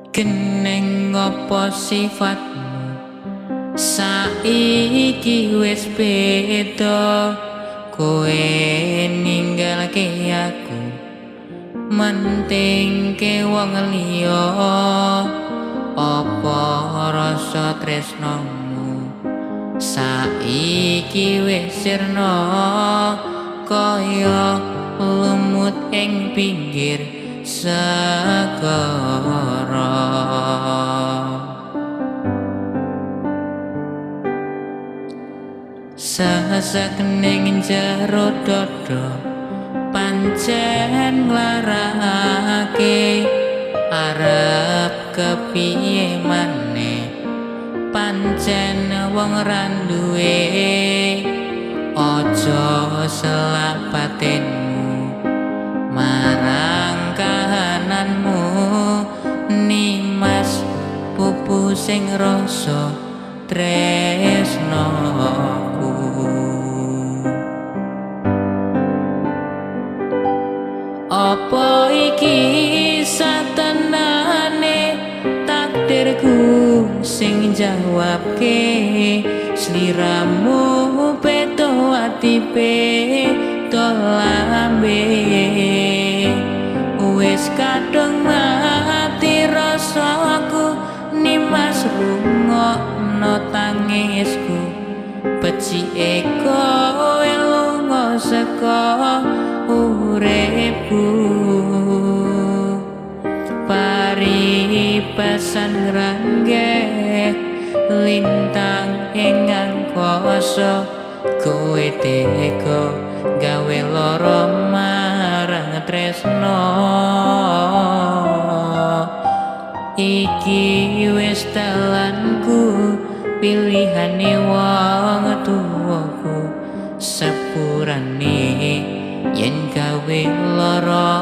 Geneng apa sifatmu saiki wis beda, kowe ninggalke aku mentingke wong liya. Apa rasa tresnomu saiki wis sirna kaya lumut ing pinggir segara. Sesek ning jero dada pancen nglarake, arep kepiye maneh pancen wong ra duwe. Aja selak batinmu marang kahananmu, nimas pupu sing rasa tresnoku. Apa iki satenane takdirku sing jawabke, sliramu peto ati peto lambe. Wis kadung mati rasaku, nimas rungokno tangisku, becike kowe lunga saka uripku. Paribasan ngrangge lintang ing angkasa, kowe tega gawe lara marang tresno. Iki wis dalanku, pilihane wong tuwaku, sepurane yen gawe lara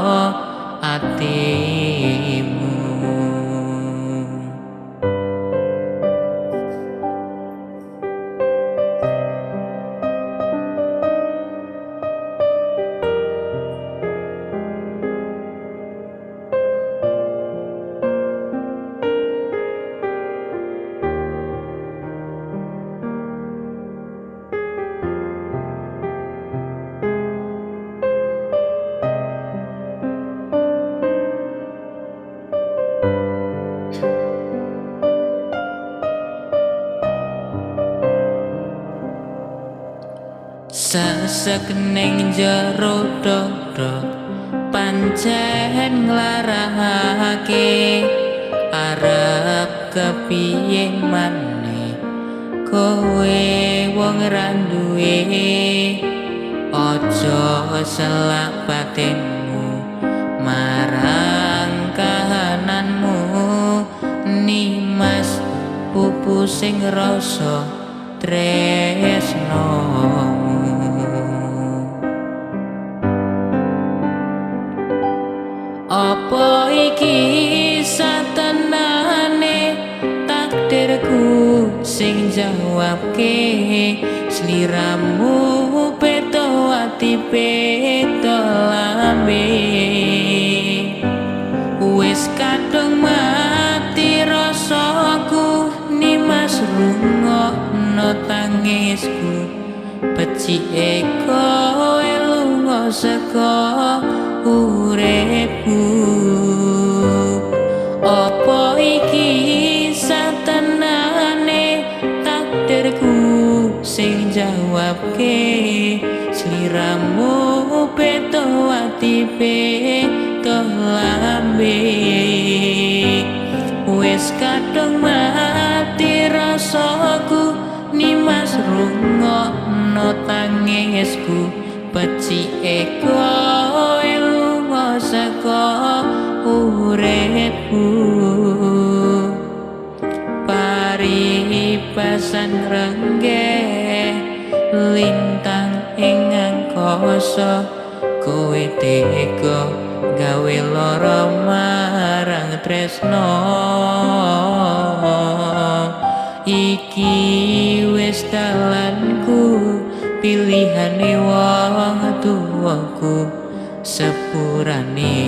atimu. Sesek ning jero dada pancen nglarake, arep kepiye maneh kowe wong ra duwe. Aja selak batinmu marang kahananmu, nimas pupu sing rasa tresnomu. Apa iki satenane takdirku sing jawabke, sliramu peto ati peto lambe. Wis kadung mati rasaku, nimas rungokno tangisku, becike kowe lunga saka uripku. Apa iki satenane takdirku sing jawabke, sliramu peto ati peto lambe. Wis kadung mati rasaku, nimas rungokno tangisku, becike kowe lunga saka uripku. Paribasan ngrengge lintang ing angkasa, kowe tega gawe lara marang tresno. Iki wis dalanku, pilihane wong tuwaku, sepurane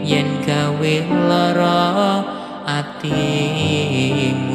yen gawe lara atimu.